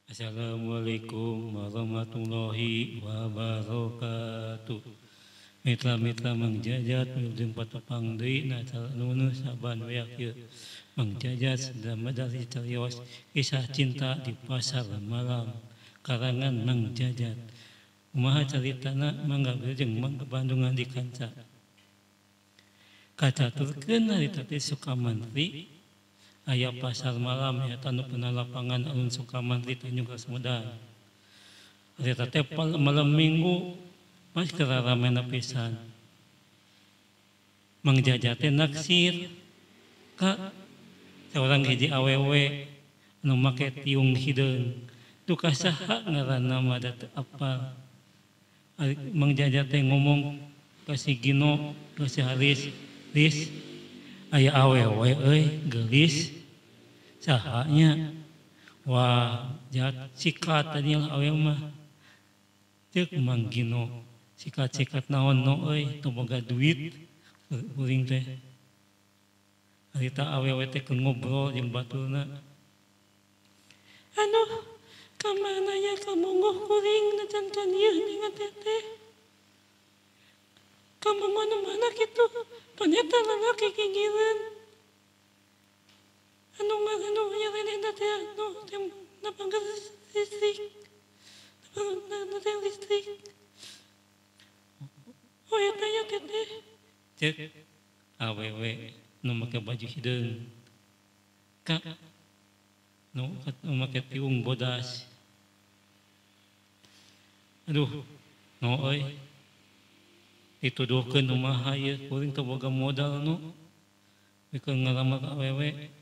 Assalamualaikum warahmatullahi wabarakatuh. Mitra-mitra Mang Jajat wilujeng patepang deui na acara nu saban weak ieu. Mang Jajat sedang dari carios kisah cinta di pasar malam karangan Mang Jajat. Kumaha caritana mangga wilujeng mangga Bandungan di kanca. Kacaturkeun harita teh Sukamantri aya pasar malam eta nu pernah lapangan alun Sukamantri Tanjung Kasmudan. Harita teh malam Minggu pas keramena pisan. Mang Jajat teh naksir ka saurang hiji awewe anu make tiung hideung. Duka saha ngaranna mah da teu apal. Mang Jajat teh ngomong ka si Gino, ka si Haris, "Ris, aya awewe euy geulis." Sahanya? "Wah, jat sikat tadi lah awewe mah." Ceuk Mang Gino, "Sikat-sikat naon no euy, teu boga duit kuring teh." Harita awewe teh keur ngobrol jeung baturna. "Aduh, ka mana ya kamunguh kuring nacan ka dieu ningan teteh. Kamunguh nu mana kitu? Pan eta lalaki gigireun. Anu anu nyarenehna teh anu teh napangker listrik. Na teh listrik. Oh eta nya teteh." Ceuk awewe nu make baju hideung. Ka nu make tiung bodas. "Aduh, no euy. Dituduhkeun kumaha ieu kuring teu boga modal nu. Pikeun ngalamar ka awewe.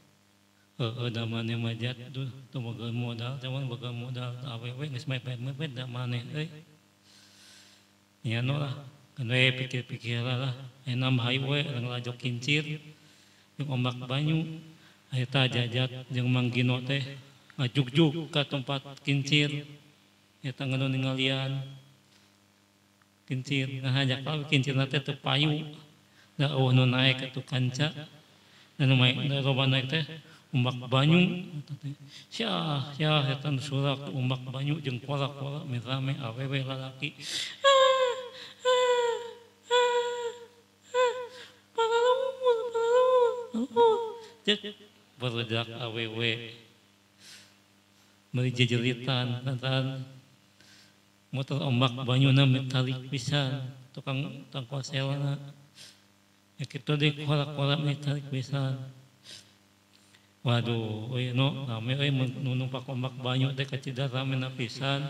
Heueuh da maneh mah jat duh teu boga modal, cuman boga modal awewe geus mepet-mepet da maneh euy. Nya nu lah, keun we pikir-pikir lah. Ayeuna mah hayu we urang lalajo kincir jeung ombak banyu." Eta Jajat jeung Mang Gino teh ngajugjug ka tempat kincir. Eta nganu ningalian kincir, ngahajak lah kincirna teh teu payu. Da eueuh nu naek atuh kanca. Da nu naek da loba naek teh ombak banyu syah syah eta nu surak ombak banyu jeung korak-korak rame awewe lalaki. Ceuk barudak awewe meuli jejeritan lantaran motor ombak banyuna metalik pisan tukang tangkoselna ya kitu deui korak-korak metalik pisan. Waduh, euy no rame euy nu numpak ombak banyu teh kacida ramena pisan.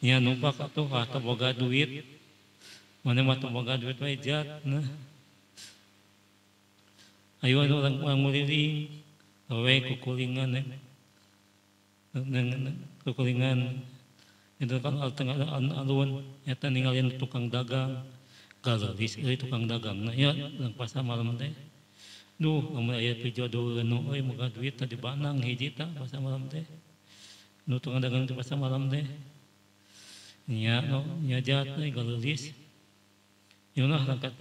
Nya numpak atuh ah teu boga duit. Maneh mah teu boga duit we jat nah. Ayo anu urang nguliling we kukulingan kukulingan itu kan tengah alun eta ningalian tukang dagang. Galeris euy tukang dagangna nya nang pasar malam teh. Duh, lamun aya pijodoheun nu euy boga duit teh dibanang hiji tah pasar malam teh. Nu tukang dagang di pasar malam teh. Nya no nya jat euy galeris. Yeuh rangkat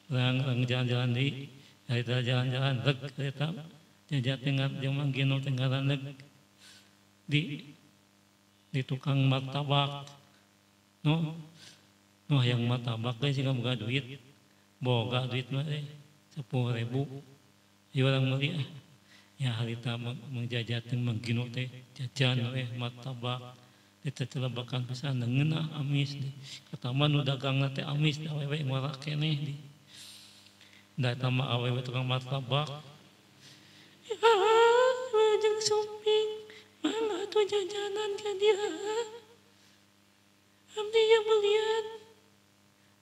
rang jalan-jalan deui. Harita jalan-jalan reg harita Jajat teh jeung Mang Gino teh ngaraneg di tukang martabak. No no hayang martabak teh siga boga duit. Boga duit mah teh 10.000. Ieu urang meuli ah. Ya harita Mang Jajat teh Mang Gino teh jajan we martabak. Eta celebakan pisan ngeunah amis di. Katama nu dagangna teh amis da awewe ngora keneh di. Da eta mah awewe tukang martabak. "Ya, wilujeng sumping, mangga atuh jajanan ka dieu. Abdi nya belian."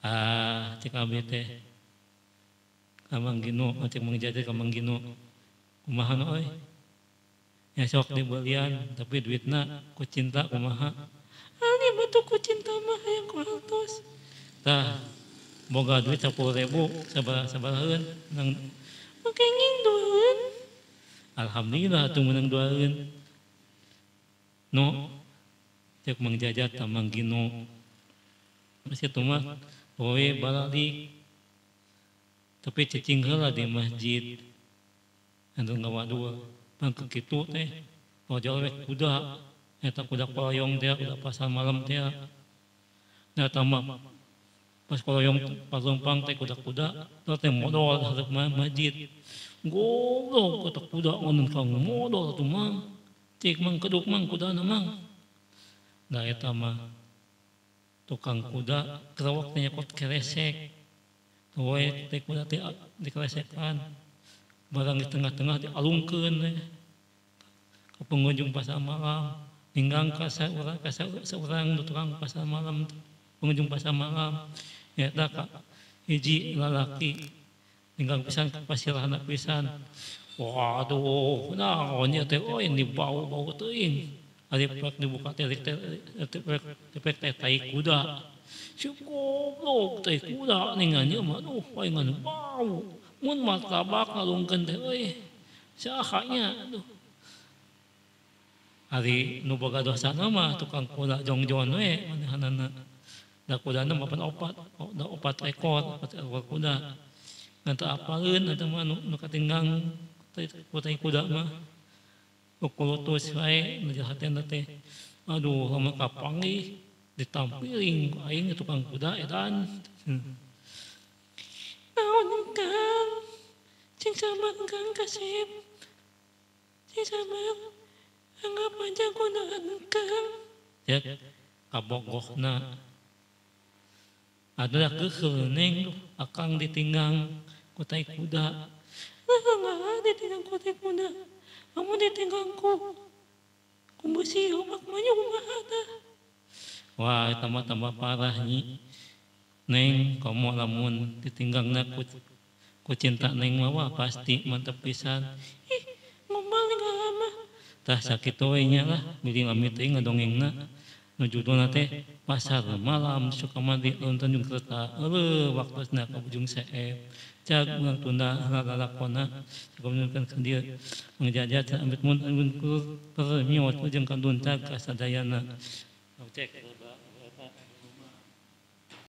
Ah, cek abdi teh. Ka Mang Gino, cek Mang Jajat ka Mang Gino. "Kumaha no euy? Ya sok dibelian, tapi duitna ku cinta kumaha?" "Ali mah tuh ku cinta mah hayang ku artos." Tah, boga duit 10.000 sabaraha-sabaraheun nang "Kenging duaeun." Alhamdulillah atuh meunang duaeun. No, cek Mang Jajat ka Mang Gino. Geus kitu mah we balalik. Tapi cicing heula di masjid. Anu ngawadul. Pang kitu teh Tojol we kuda eta kuda kolayong teh kuda pasar malam teh. Nah tambah pas kolayong palumpang teh kuda-kuda teh modal hareup masjid. Goblok kata kuda ngan kang modal atuh mang. Cik mang keduk mang kudana mang. Nah eta mah tukang kuda kerawak teh nyokot keresek. Tuwe teh kuda teh dikeresekan. Barang di tengah-tengah dialungkeun teh. Ke pengunjung pasar malam, ninggang ka saurang tukang pasar malam, pengunjung pasar malam. Eta ka hiji lalaki ninggang pisan pasirahna pisan. Waduh, naon ieu teh euy ini bau-bau teuing. Ari pek dibuka teh teh teh tai kuda. Si goblok tai kuda ningan ieu mah aduh aing ngan bau. Mun martabak ngalungkeun teh euy. Saha nya aduh. Ari nu boga dosana mah tukang kuda jongjon we manehanana. Da kudana mah pan opat, da opat ekor, opat ekor kuda. Ngan teu apaleun eta mah nu katinggang tai kuda mah. Kukulutus wae nu hatena teh. Aduh, lamun kapanggih ditampiling ku aing tukang kuda edan. Naon Kang? Cing sabar Kang kasep. Cing sabar. Anggap aja kudaan Kang. Ya, kabogohna. Adalah keukeul neng akang ditinggang ku tai kuda. Lah ditinggang ku tai kuda. Kamu ditinggang ku beusi omak mah kumaha tah. Wah, eta mah tambah parah nyi. Neng, komo lamun ditinggangna ku cinta neng mah wah pasti mantep pisan. Ih, ngombal ninggal mah. Tah sakitu we nya lah, bilih lami teuing ngadongengna. Nu judulna teh Pasar Malam Sukamadi Alun Tanjung Kerta. Eueuh waktosna ka Bujung Seep. Cag urang tunda lalakona kamunukan ka dieu mangjajat amit mun amun permiot jeung kandun cag ka sadayana. Cek.